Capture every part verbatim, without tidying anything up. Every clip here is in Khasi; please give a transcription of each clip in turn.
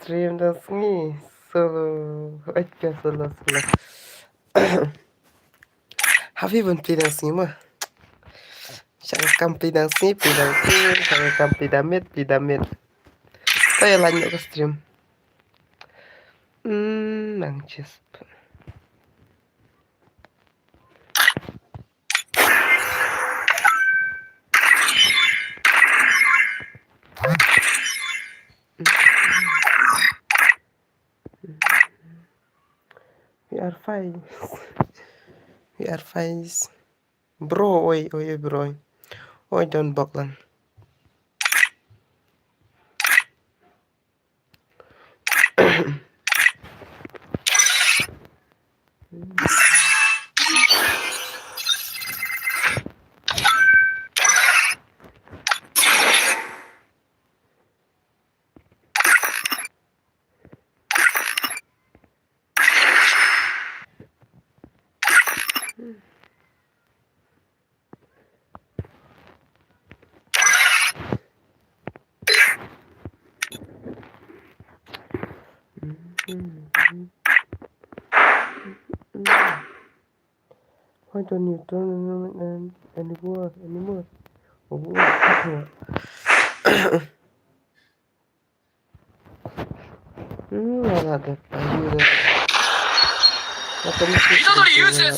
stream dang sngi. Solo. Oi ka solo solo. Happy ban phi dang sngi ma. Shang kam phi dang sngi, phi dang sngi, shang kam phi dang miet, phi dang miet. Tayo lanjut ka stream. Hmm, nang just. We are fine. We are fine. Bro, oi, oi, oi, bro. Oi, don't bok lang. Why don't you turn on anymore? Anymore? Hmm, wala ka tayo na. Wala ka tayo na.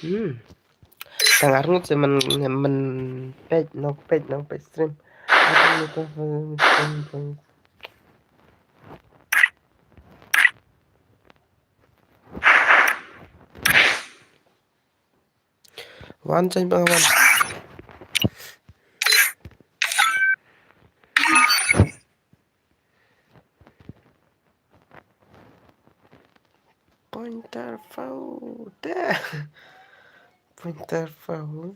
Hmm. Tang arngut se man man page no page no page stream. Wan, chen ba wan. Pointer fau. Te. Pointer fau.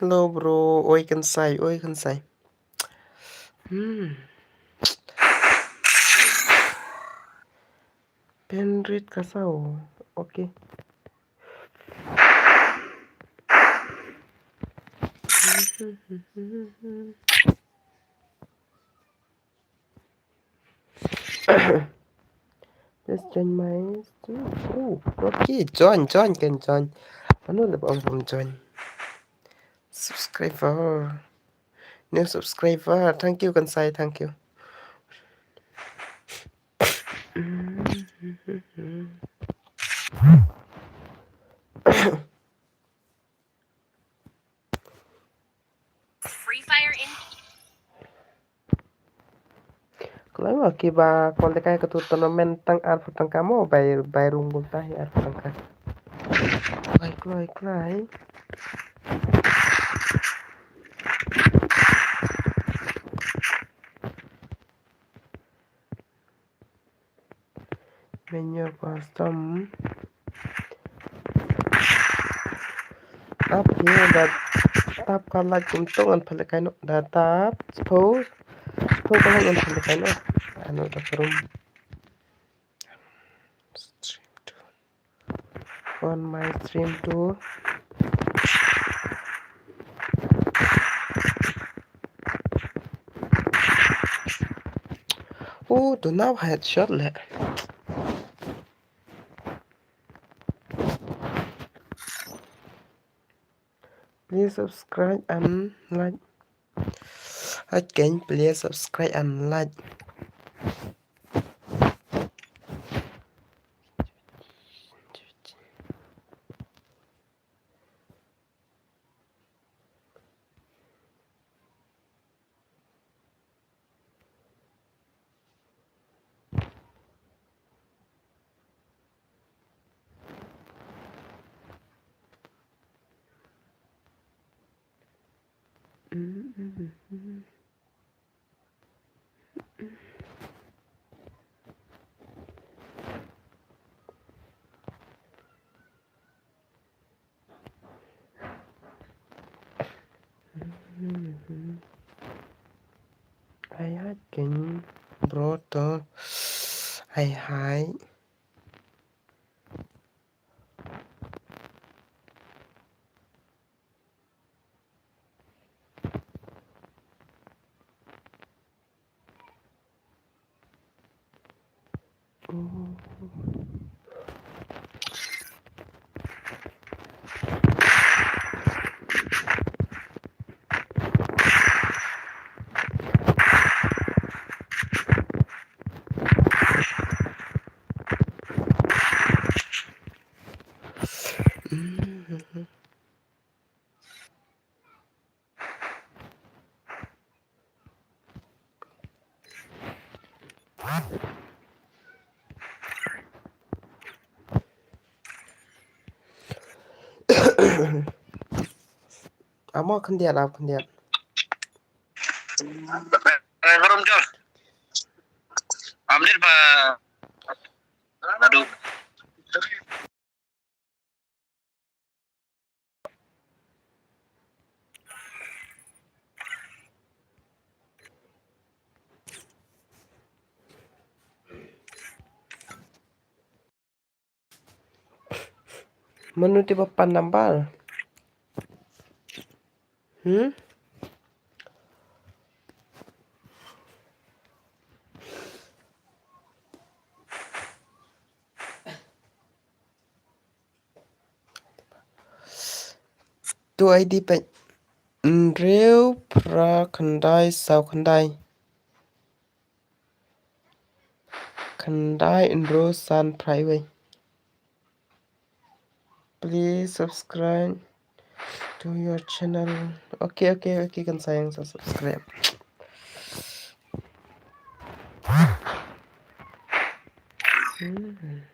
Hello, bro. Oi, Khynsai, oi, Khynsai. Hmm. Pynrit ka saw. Okay. Just join my stream. Oh, okay, join, join, can join. Mano la ba ong bym join? Subscriber. New subscriber. Thank you, Khynsai. Thank you. Free Fire in. Kloi ma kiba kwalitekai katu tournament tang arphew tyngka mo, bai, bai rung kumta hi arphew tyngka. Kloi, kloi, kloi. Menu custom. Tap here da tap ka light kumto ngan pynlehkai noh da tap. Suppose, suppose ka light ngan pynlehkai noh. Ano da room. Stream two. On my stream too. Oh, to now headshot le. Please subscribe and like. Again, please subscribe and like. Ai hait kein bro to. Ai hait. Amo khyndiat, ap khyndiat. Ram jor. Amlir ba. Aduh. Mano te ba pan number? Hmm? Tu I D peit. Hynriew phra khyndai saw khyndai. Khyndai hynriew san phra wei. Please subscribe to your channel. Okay, okay, okay, kan sa ïa nga sa subscribe. Hmm.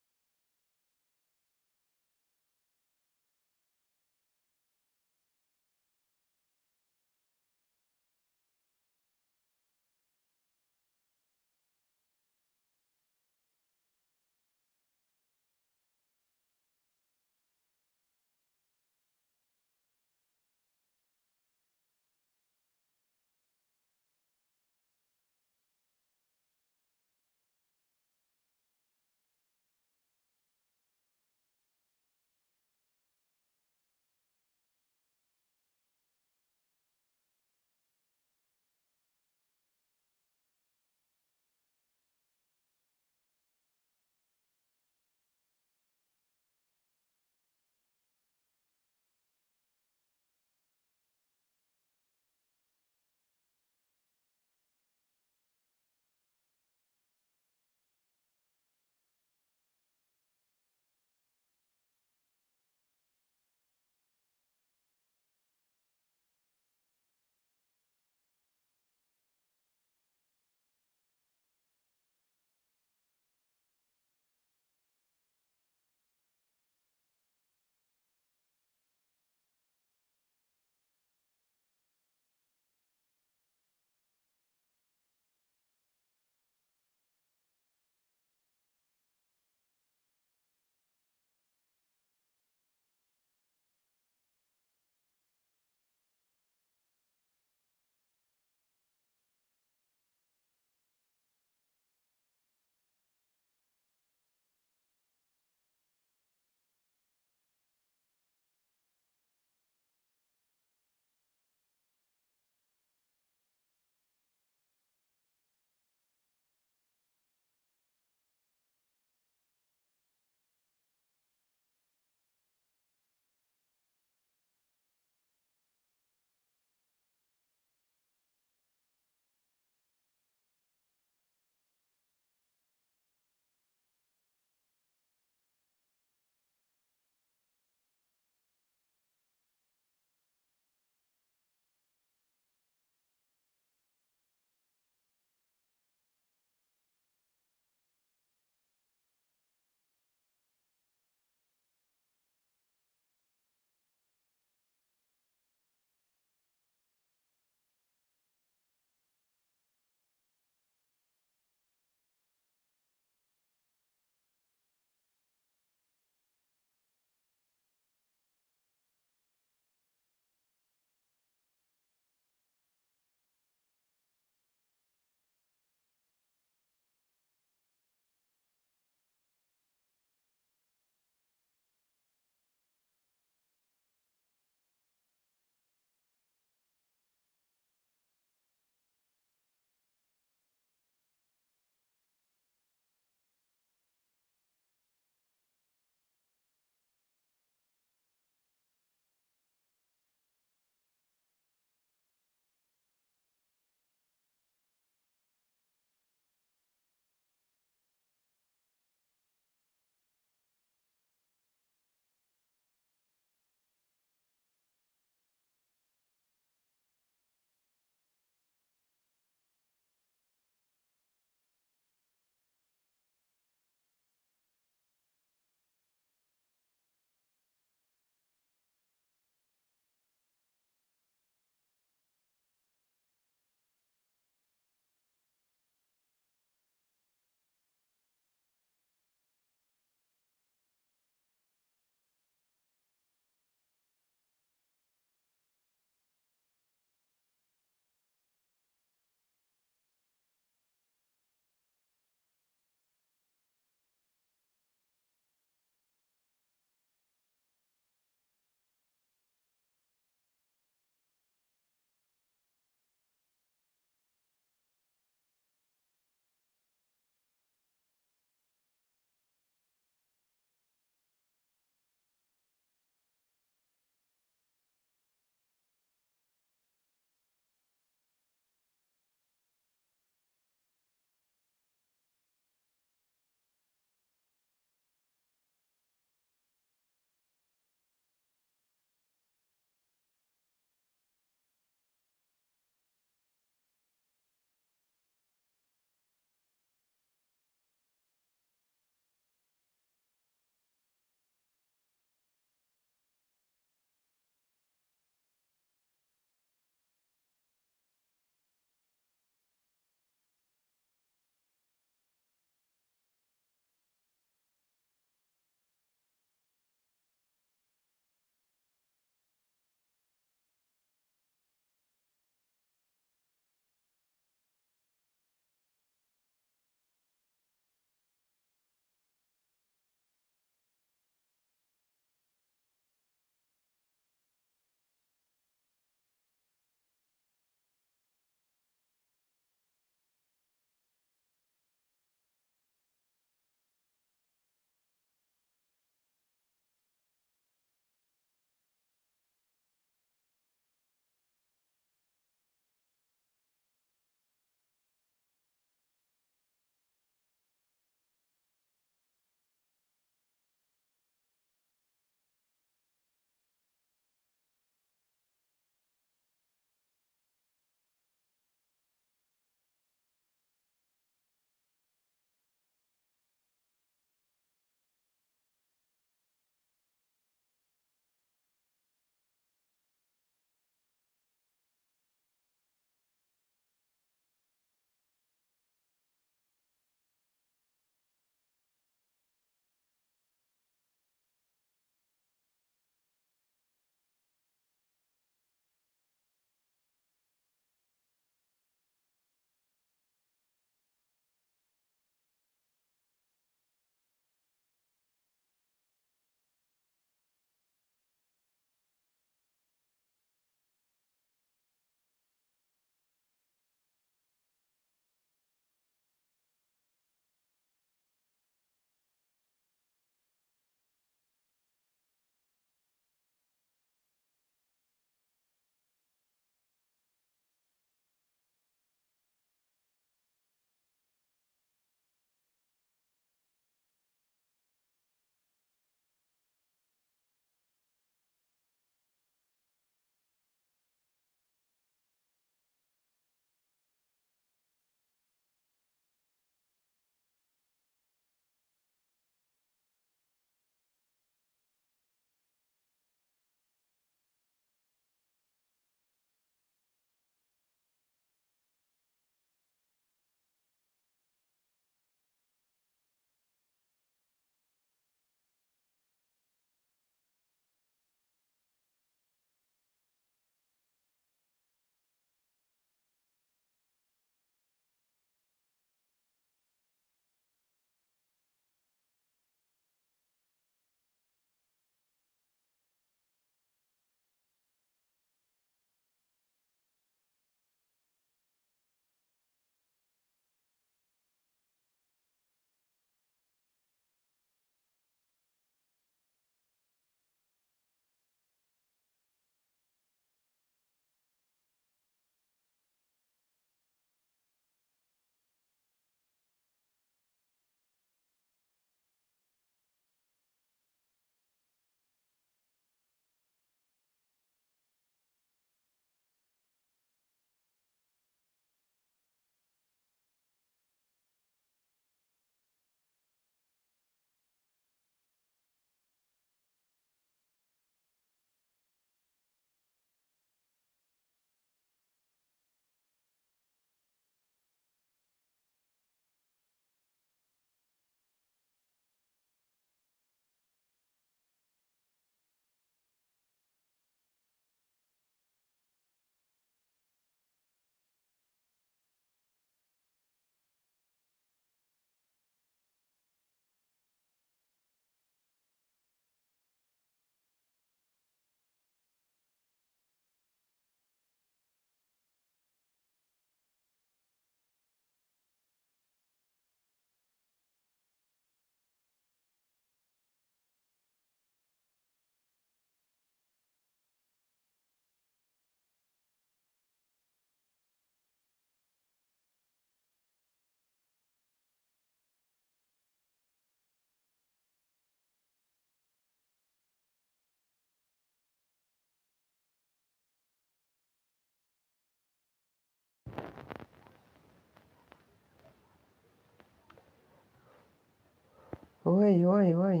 Oi, oi, oi.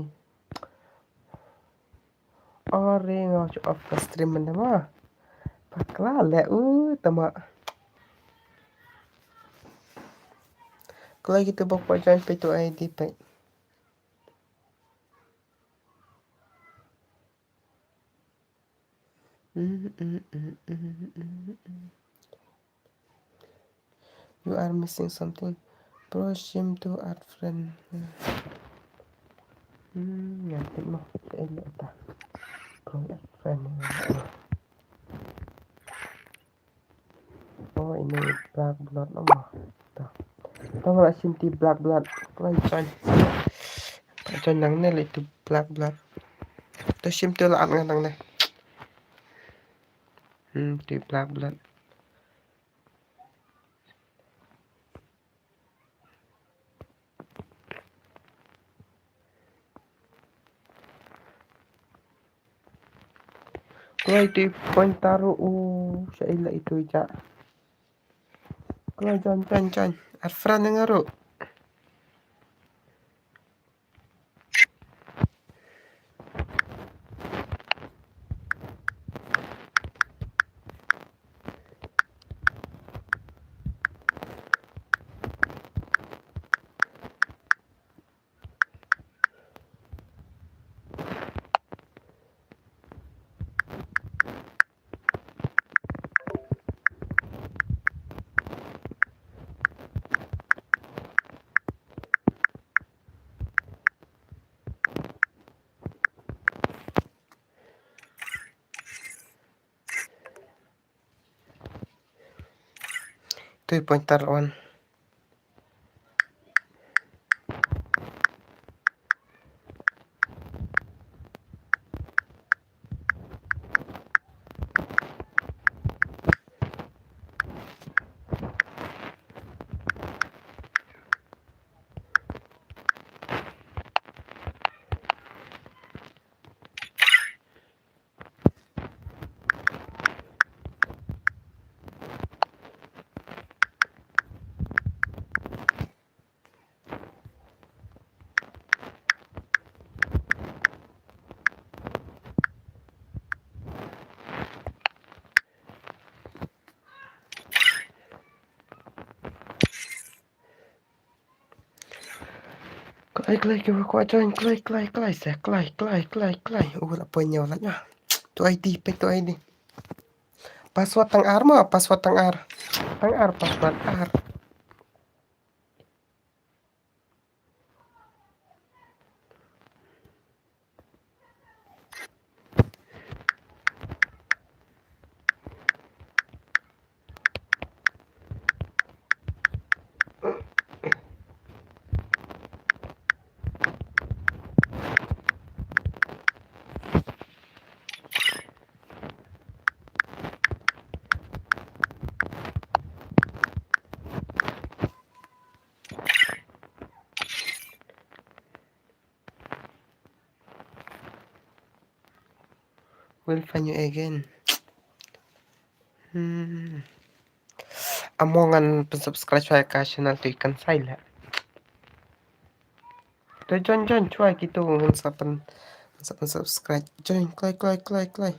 Ore nga chu off ka stream mynta ma. Pakla le u tama. Kala kita bok pa join pe tu I D pe. You are missing something. Bro, shim to add friend. Hmm, ngan tip mo. Te ilo ta. Bro, add friend. Oh, ini black blood no mo. Ta. Ta wala shim ti black blood. Klan chan. Chan nang ne le tu black blood. Ta shim tu la at ngan nang ne. Hmm, tu black blood. Kloi ti pointer u sha ila itu ja. Kloi jon jon jon. Arfran ngaru. Three point tar on. Kloi, kloi, kiwa kwah join, kloi, kloi, kloi, se, kloi, kloi, kloi, kloi. U la poi ñiew la ña. Tu I D, pek tu I D. Password tang ar mo, password tang ar. Tang ar, password ar. We'll find you again. Hmm. Amo ngan pynsubscribe shwa ka channel tu i kan sai la. To join, join shwa kitu ngan sa pyn, ngan sa pynsubscribe. Join, kloi, kloi, kloi, kloi.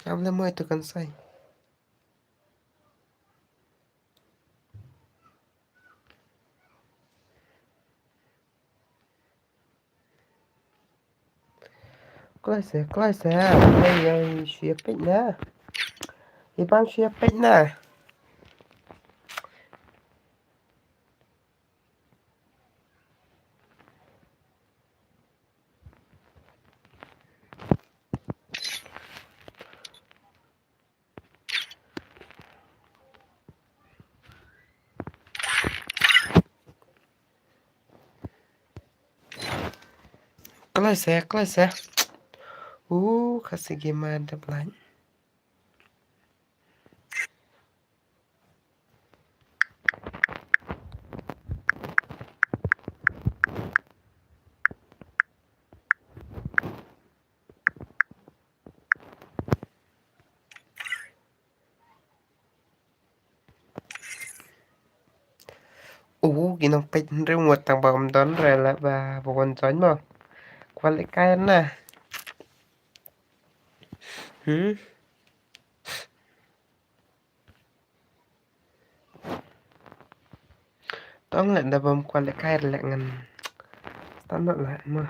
Kam le mo itu kan sai. Kloi se, kloi se. Ai, ai, shia peit na. I bang shia peit na. Kloi se, kloi se. U, khasi gi ma da blind. U, ki nongpeit hynriew ngut tang ba ym don re la ba ba wan join mo. Kwah lehkai na. Hmm. Tang leh da bam kwah lehkai leh ngan. Start not leh ma.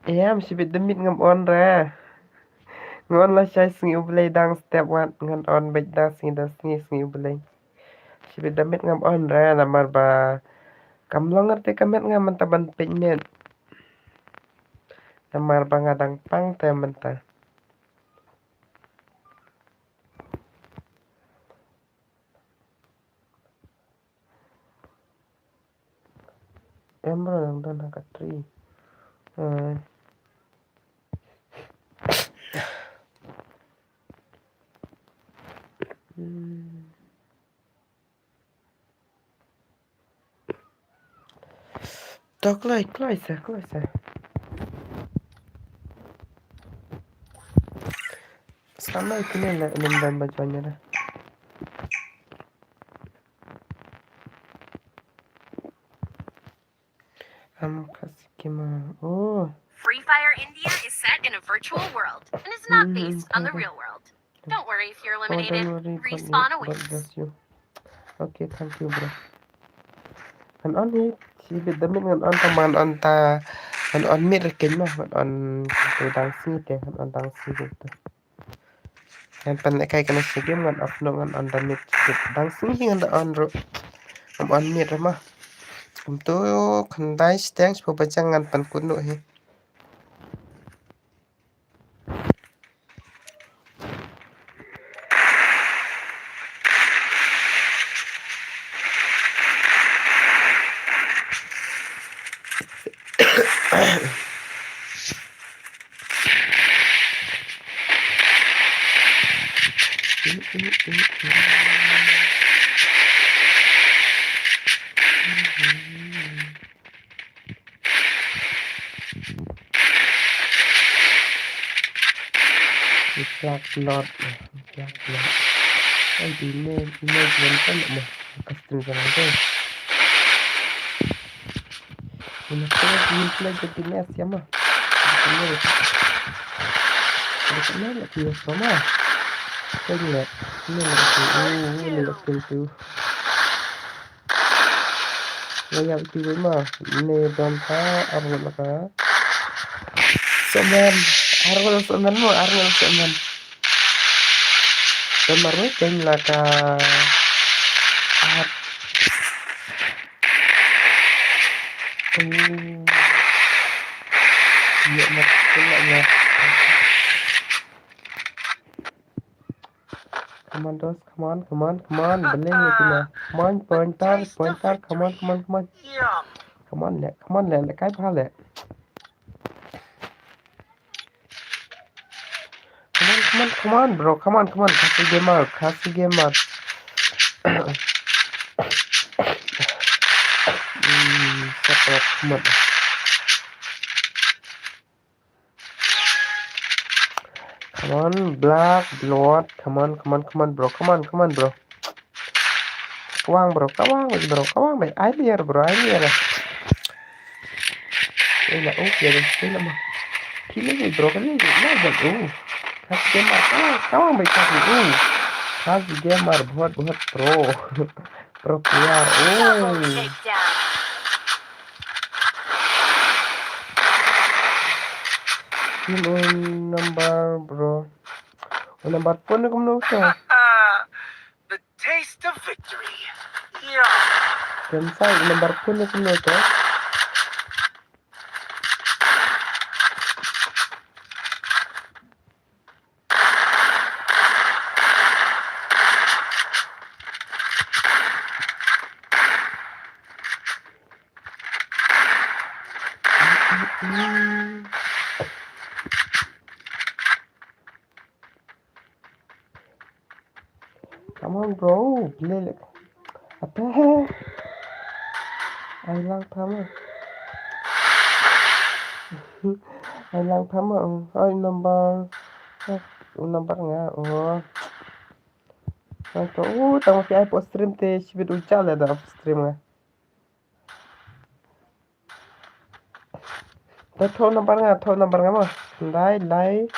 Em, shibit da miet ngam on re. Ngan on la shai sngi U Blei dang step wat ngan on beit dang sngi dang sngi sngi U Blei. Shibit da miet ngam on re namar ba kam long te ka met nga mynta ban peit met. Namar ba nga dang pang te mynta. Em bro, dang don ha ka tree. Eh. Hmm. To kloi, kloi sa, kloi sa. Sama itu ni nak minum dan baju ni dah. Am kasih kima. Oh. Free Fire India is set in a virtual world and is not based on the real world. Don't worry if you're eliminated. Respawn awaits. Okay, thank you, bro. Ngan on hi, shibit da miet ngan on ta, ngan on ta, ngan on miet re keiñ ma, ngan on tu dang sngi te, ngan on dang sngi te. Ngan pan ne kai kana shi game ngan off no ngan on da miet shibit dang sngi ngan da on ru. Ngam on miet re ma. Kumtu khyndai shiteng shiphew bajang ngan pan kut noh hi. Black blood, black blood. Ai di ne, ne jangan kan mo. Custom jangan kan. Ini tu gameplay jadi ne siapa? Ini tu. Ini tu ne lagi siapa? Ini lagi. Oh, ini lagi tu. Nga ïap ïa ki wei ma. Ine don ha arngut la ka. Semen. Arngut semen mo, arngut semen. Don mar wei keng la ka. At. Oh. Ïa mat kula ïa. Come on, Dos. Come on, come on, come on. Believe me, Tina. Come on, pointer, pointer. Come on, come on, come on. Come on, le. Come on, le. Le, kai pha le. Come on, come on, come on, bro. Come on, come on. Khasi gamer, Khasi gamer. Hmm, siapa, come on. Come on, Black Blood. Come on, come on, come on, bro. Come on, come on, bro. Kawang, bro. Kawang, bro. Kawang, bro. Ai biar, bro. Ai biar. Ila, oh, biar. Ila, ma. Kini, bro. Kini, ma, bro. Oh. Khasi gamer. Kawang, kawang, bro. Khasi, oh. Khasi gamer. Buat, buat, pro. Pro player. Oh. Team un number, bro. Un number pun ni kumno ka? The taste of victory. Yeah. Kan sa un number pun ni kumno ka? Come on, bro. Play like. Apa? Ai lang pama. Ai lang pama. Ai number. U number nga, oh. Nga to, uh, tang ma phi ai hapoh stream te shibit u jia leh da hapoh stream nga. Te thoh number nga, thoh number nga mo. Khyndai lai,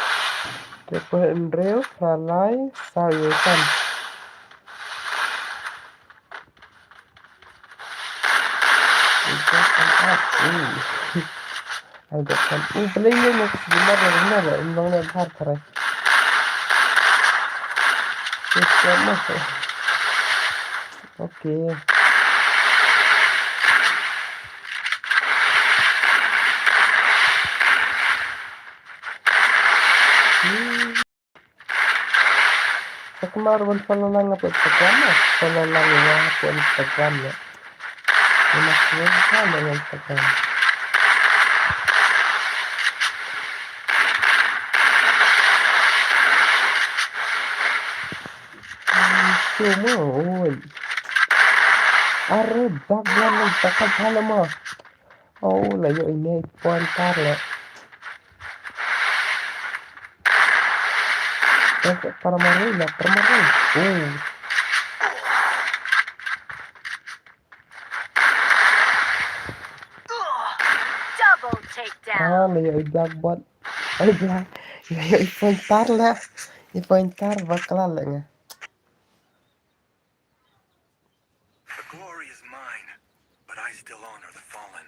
tripur hynriew, phra lai, saw ïa san. I'll get some. I'll get some. Ih, beli ni, ni, ni, ni, ni, ni, ni, ni, ni, ni, ni, ni, Okay. Hmm. Sa kumar ban follow lang hapoh Instagram, eh? Follow lang ïa nga hapoh Instagram, eh? Ïa nga hapoh Instagram. Ai, shu mo, oi. Are, bak wan lang, bak wan lang mo. Oh, la ïoh ine i point tar leh. Eh, para marwei la, para marwei. Oh. Double takedown. Ah, la ïoh i blackboard. Ai, bla. La ïoh i point tar leh. I point tar bakla leh nga. The glory is mine, but I still honor the fallen.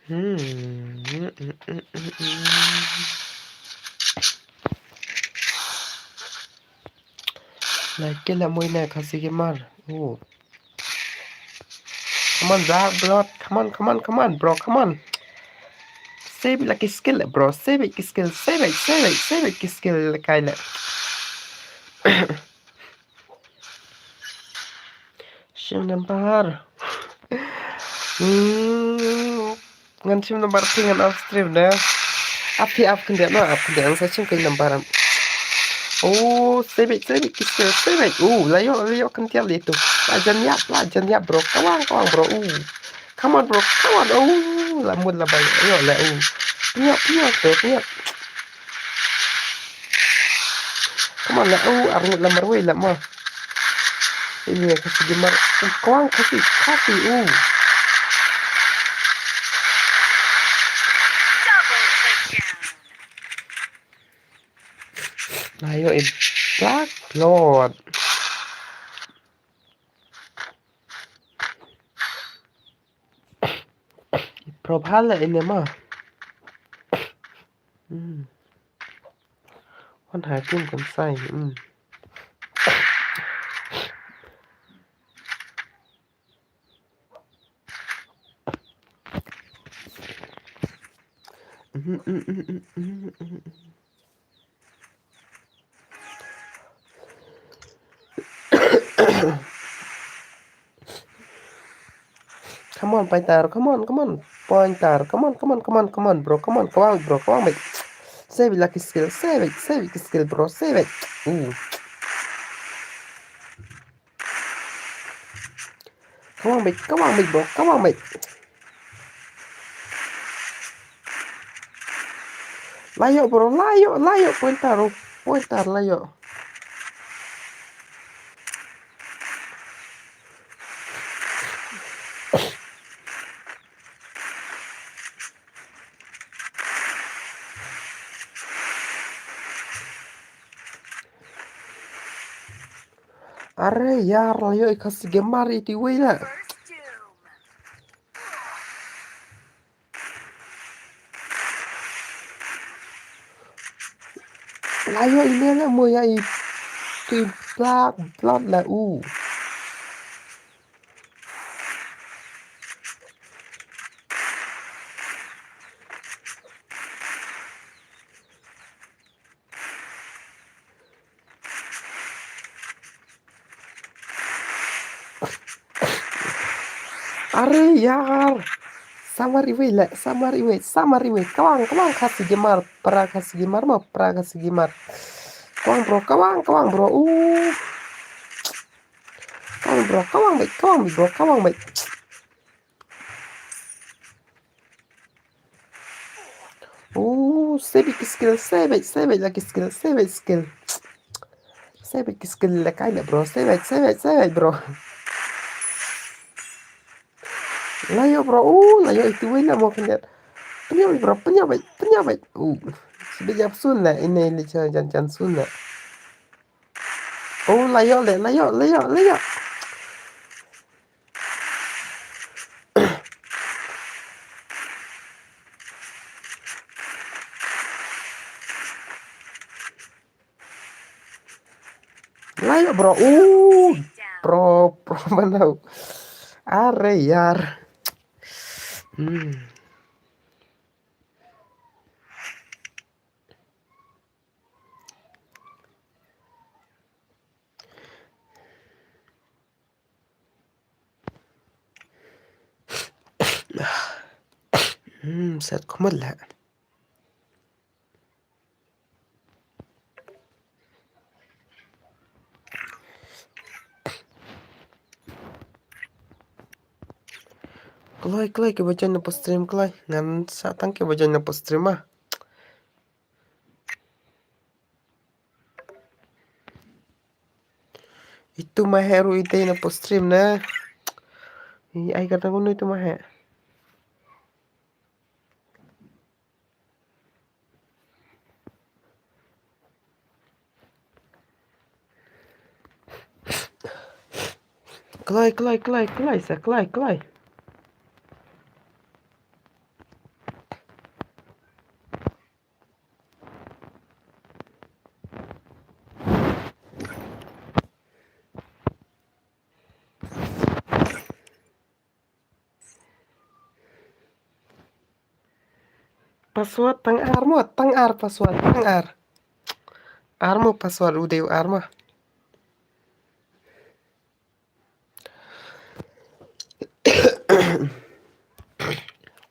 Hmm. Like la moi na Khasi Gamer. Oh. Come on, Dark Blood. Come on, come on, come on, bro. Come on. Save it like a skill, bro. Save it, skill. Save it, save it, save it, skill. Like I like. Shim number. Hmm. Ngan shim number phi ngan off stream de. Ap phi ap khyndiat no, ap khyndiat ngan sa shim kawei number am. Oh, save it, save it, kiss, save it. Oh, la ïoh, la ïoh khyndiat le tu. La jan ïap, la jan ïap, bro. Kawang, kawang, bro. Oh. Come on, bro. Come on. Oh, la mut la bai. Ïoh la, oh. Pynïap, pynïap, bro. Pynïap. Come on, la, oh, arngut la marwei la mo. Ini Khasi Gamer, oh, kawang Khasi, Khasi, oh. Ayo, eh, Black Lord. Probably ini mo. Hmm. Wan ha kim kan sai. Hmm. Come on, Pointer. Come on, come on. Pointer. Come on, come on, come on, come on, bro. Come on, come on, bro. Come on, mate. Save it, lucky skill. Save it, save it, skill, bro. Save it. Ooh. Come on, mate. Come on, mate, bro. Come on, mate. Layo, bro. Layo, layo. Pointer, bro. Pointer, layo. Are yar, layo i Khasi Gamer i ti wei la. Layo i ne la mo ya i ti Black Blood la u. Are yar. Samar iwei le, samar iwei, samar iwei. Kawang, kawang Khasi Gamer, para Khasi Gamer mo, para Khasi Gamer. Kawang bro, kawang, kawang bro. Uh. Kawang bro, kawang bait, kawang bait bro, kawang bait. Uh, save ki skill, save, save la ki skill, save skill. Save ki skill la kai le bro, save, save, save bro. Layo bro, uh, layo itu wei na mo kanyat. Penyap bro, penyap bait, penyap bait. Uh, sibit jap sun la, ini le jan jan sun la. Uh, layo le, layo, layo, layo. Layo bro, uh, bro, bro, mana? Are yar. Hmm. Hmm, set kumut la. Kloi, kloi, kiba join na post stream, kloi. Ngan sa tang kiba join na post stream ah. Itu ma he ru ite na post stream na. Ai kata kunu itu ma he. Kloi, kloi, kloi, kloi, sa kloi, kloi. Password tang ar mo, tang ar password, tang ar. Ar mo password, u dei u ar mo.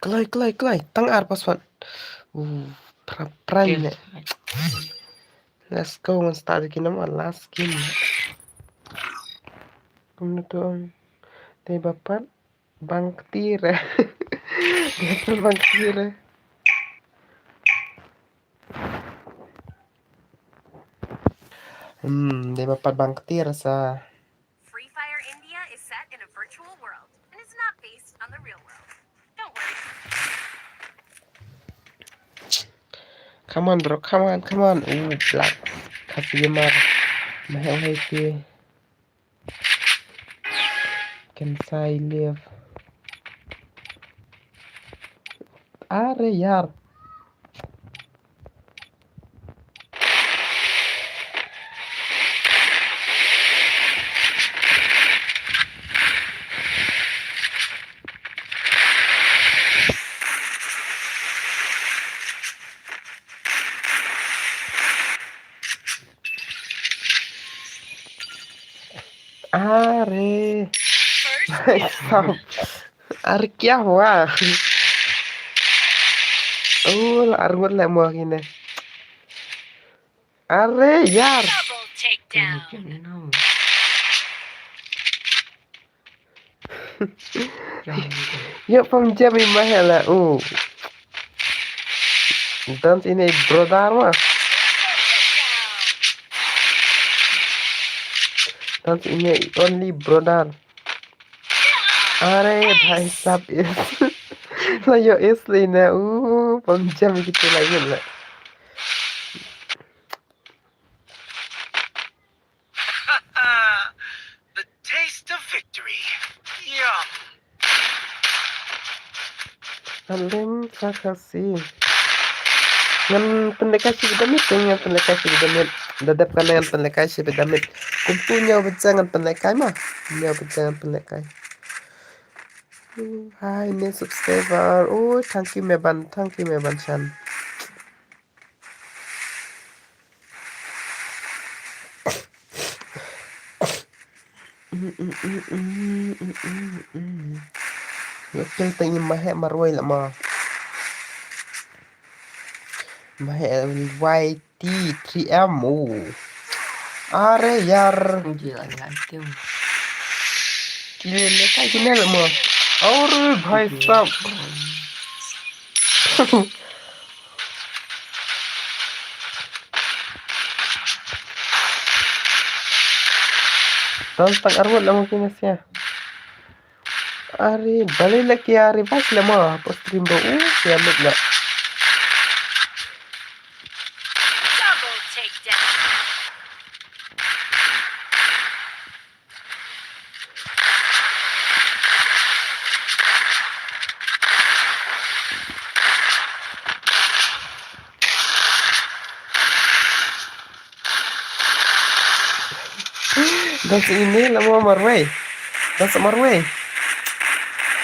Kloi, kloi, kloi, tang ar password. Uh, pra, pra ne. Let's go, ngan start ki nama last game. Kumno tu, um, dei ba pat bang ktir. Dei ba pat bang ktir. Hmm, dei ba pat bang ktir sa. Free Fire India is set in a virtual world and is not based on the real world. Don't worry. Come on, bro. Come on, come on. Ooh, black. Khasi Gamer. Mahal hai ti. Can I live? Are yar. Are. First down. Are kya hua? Oh, la arngut le mo kine. Are yar. Double takedown. Yo, pam jam i mahela. Oh. Dance in a brother ma. Dance in a only brother. Are bhai sab is. La yo is le na. Uh, pam jam gitu la yun la. The taste of victory. Yum. Alim sa Khasi. Ngan pynlehkai shi bidamit, ngan pynlehkai shi bidamit. Da dep kan ngan pynlehkai shi bidamit. Kumtu ñiew bejeng ngan pynlehkai ma. Ñiew bejeng ngan pynlehkai. Hi, new subscriber. Oh, thank you, Meban. Thank you, Meban Chan. Yo, pil ta ngi ma heh marwei la ma. Ma heh Y T three M, oh. Are yar. Kile le kai kine la ma. Are bhai sab. Tang tang arwat la ma kine sia. Are, balei la ki are bas la ma, post stream ba u, ki amit la. Double takedown. Dang sa ine la mo marwei. Dang sa marwei.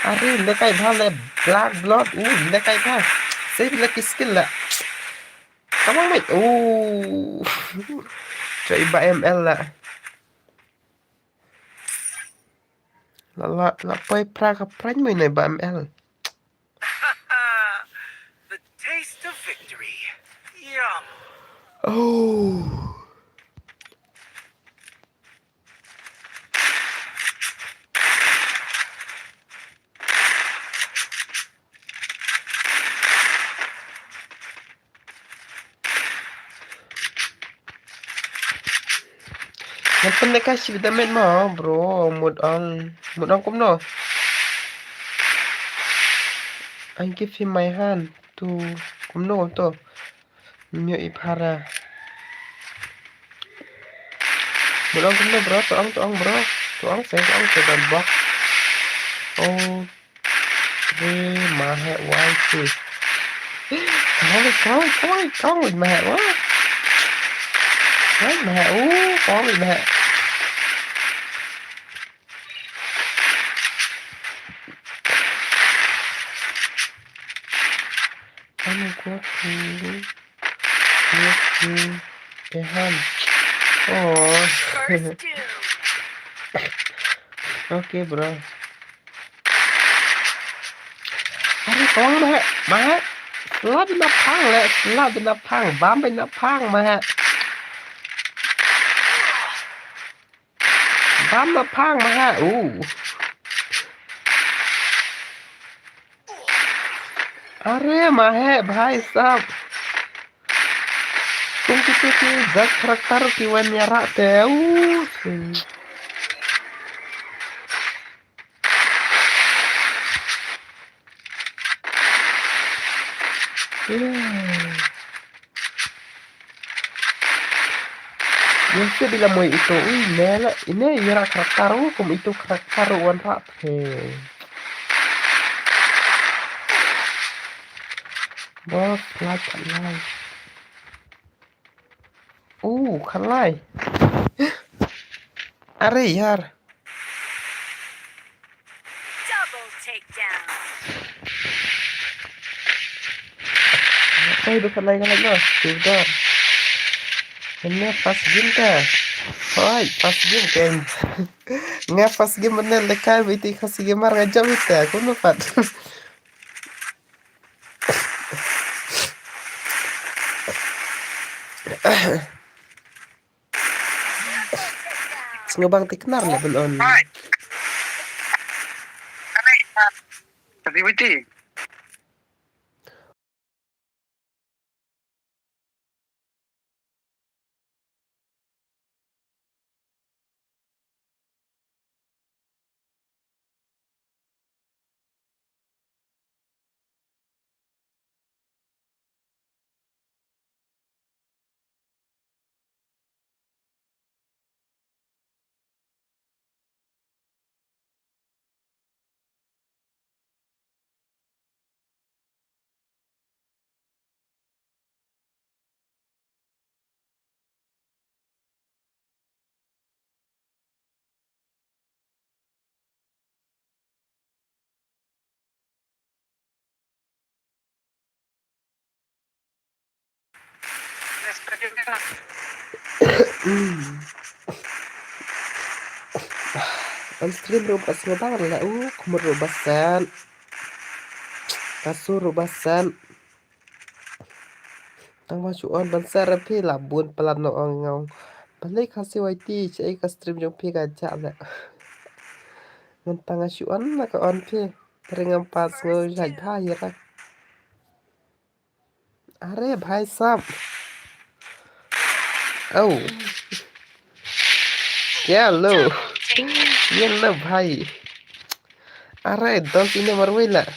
Are, nda kai bha le black blood. Uh, nda kai bha. Save la ki skill la. Come on, mate. Uh. Choi ba M L la. La, la, la poi pra ka pran mo ine ba M L. The taste of victory. Yum. Oh. Ngan pynleh ka shi da met mo, bro, mut ong, mut ong kumno. I give him my hand to, kumno to. Myo i phara. Mut ong kumno, bro, to ong, to ong, bro. To ong, se, to ong, se, dan bok. Oh. Re ma heh wai ti. Kong, kong, kong, kong, ma heh wai. Wai ma heh, uh, kong, ma heh. Ano ko tu. Yes, yes. Ehan. Oh. First two. Okay, bro. Are, kong ma heh, ma heh. Slap na phang le, slap na phang, bam na phang ma heh. Bam na phang ma heh. Uh. Are ma heh, bhai sab. Kum kitu ki jat karakter ki wan ïarap te. Uh. Ïa se bila moi ito, ui, ne la, ine ïa ra karakter u, kum ito karakter u wan rat he. Bos, like, like. Uh, khalai. Are yar. Double takedown. Kai du khalai khalai no. Tudor. Ini first game ka. Hoi, first game kan. Nga first game bener lekai biti khasi gamer nga jam ita. Kuno pat. Sngewbang ti knar la ben on. Activity. On stream ruh pat sngewbang la u, kumut ruh basan. Ka sur ruh ba sat. Tang ba shu on ban sat ra phi la bun palat noh ong nga ong. Balei Khasi Y T shaei ka stream jong phi ka jah leh. Ngan tang nga shu on la ka on phi. Tring ngam pat sngew jait bha hi ra. Are bhai sab. Oh. Kya lo. Ye lo bhai. Are don sine marwei la.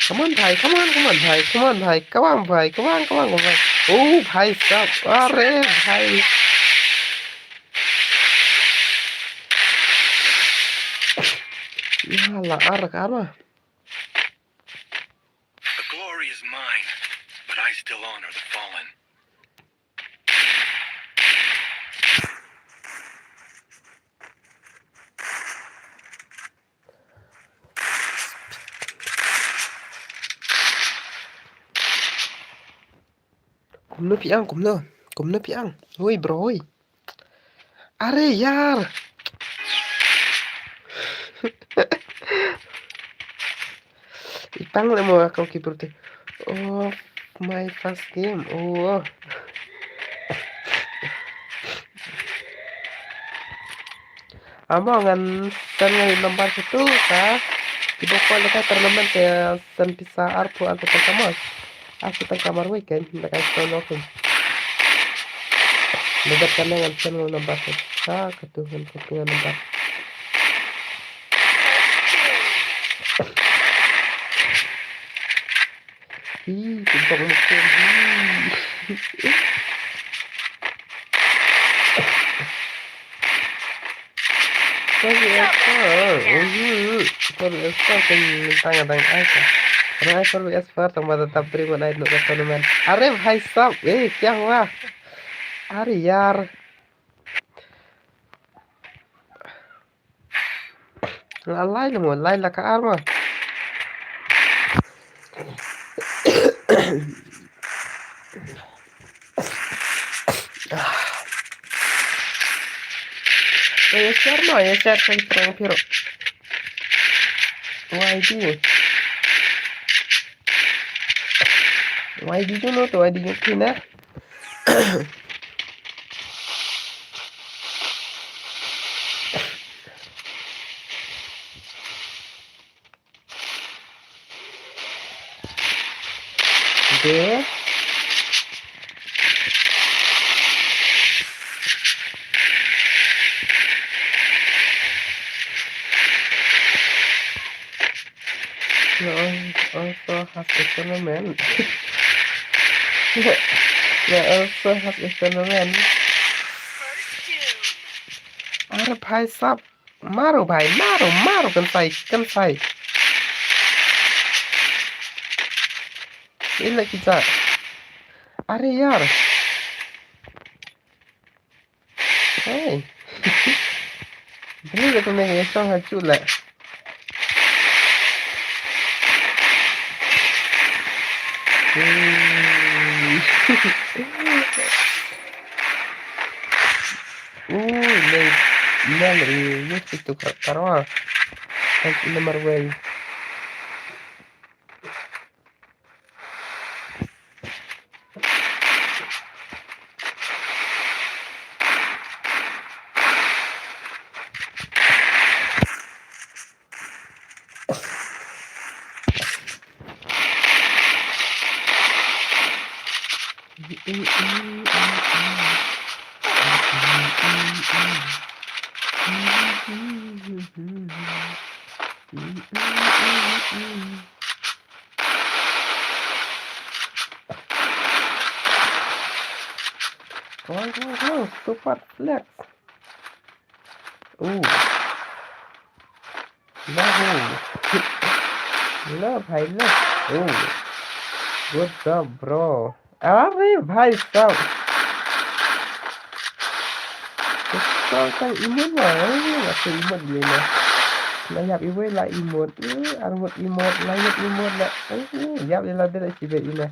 Come on bhai, come on, come on bhai, come on bhai, come on bhai, come on, come on bhai. Oh bhai sab. Are bhai. Ya la ar ka ma. The glory is mine, but I still honor the fallen. Kumno phi ang, kumno? Kumno phi ang? Hoi bro, hoi. Are yar. Ipang le mo ako ki purte. Oh, my first game. Oh. Amo ngan send nga number situ ka. Kiba ko le ka tournament te send pisa arphew arphew tang ka mo. Arphew tang ka marwei kan da ka solo kan. Number kan ngan send nga number situ ka tu ngan ka tu number. Ih, tumpang musim. Ih. Sorry, Esther. Mhm. Sorry, Esther, kan minta ngadang ai ka. Karena ai sorry, Esther, tang ba ta bring ban ai nuk ka tournament. Are bhai sab, eh, kya hua? Are yar. La lai la mo, lai la ka ar mo. Ye share mo, ye share sa ki prank phi ruh. Why do you? Why do you not? Why do you think that? There. There also has a tournament. There also has a tournament. Are bhai sab. Maro bhai, maro, maro, kan sai, kan sai. Ila kita. Are yar. Hey. Beli ka tu mega song ha chula. Hmm. Ui, nei, nang ri, ni situ kar-, karwa. Ang ina marwei. Come on, come on, come on. Super flex. Ooh. Yahoo. Love, I love. Ooh. Good job, bro. Are bhai sab. Kau kan imut lah. Eh, aku imut dia lah. Lah yap iwei lah imut. Eh, armut imut, lah yap imut lah. Eh, yap dia lah dia lah sibet ina.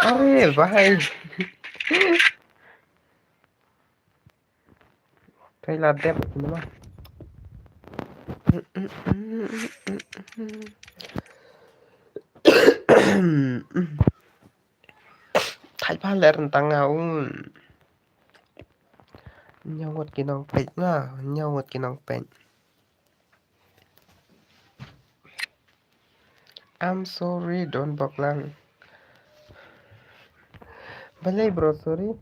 Are bhai. La dep ki nama. Thai pa ler tang nga un. Nyawat ki nong pek nga, nyawat ki nong pek. I'm sorry, don't bok lang. Balei bro, sorry.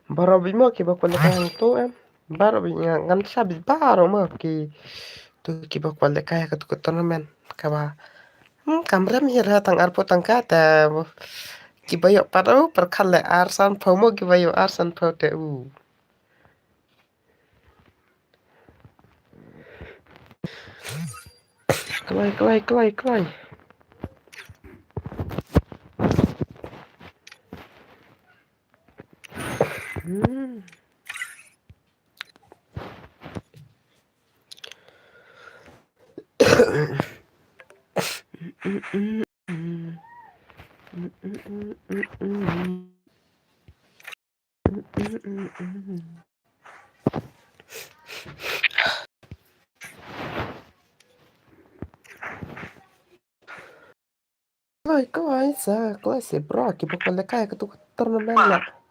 Baroh bad mo kiba kwalify hangto em. Baroh bad nga ngan sa bad baroh mo ki tu kiba kwalify ha katu ka tournament kaba. Hmm, kam rem hi ra tang arphew tyngka te kiba ïoh pat u pyrkhat le ar sanphew mo kiba ïoh ar sanphew te u. Kloi, kloi, kloi, kloi. Hmm. Kloi, kloi, sa, kloi, sa, bro, kiba kwalify ha katu ka tournament la.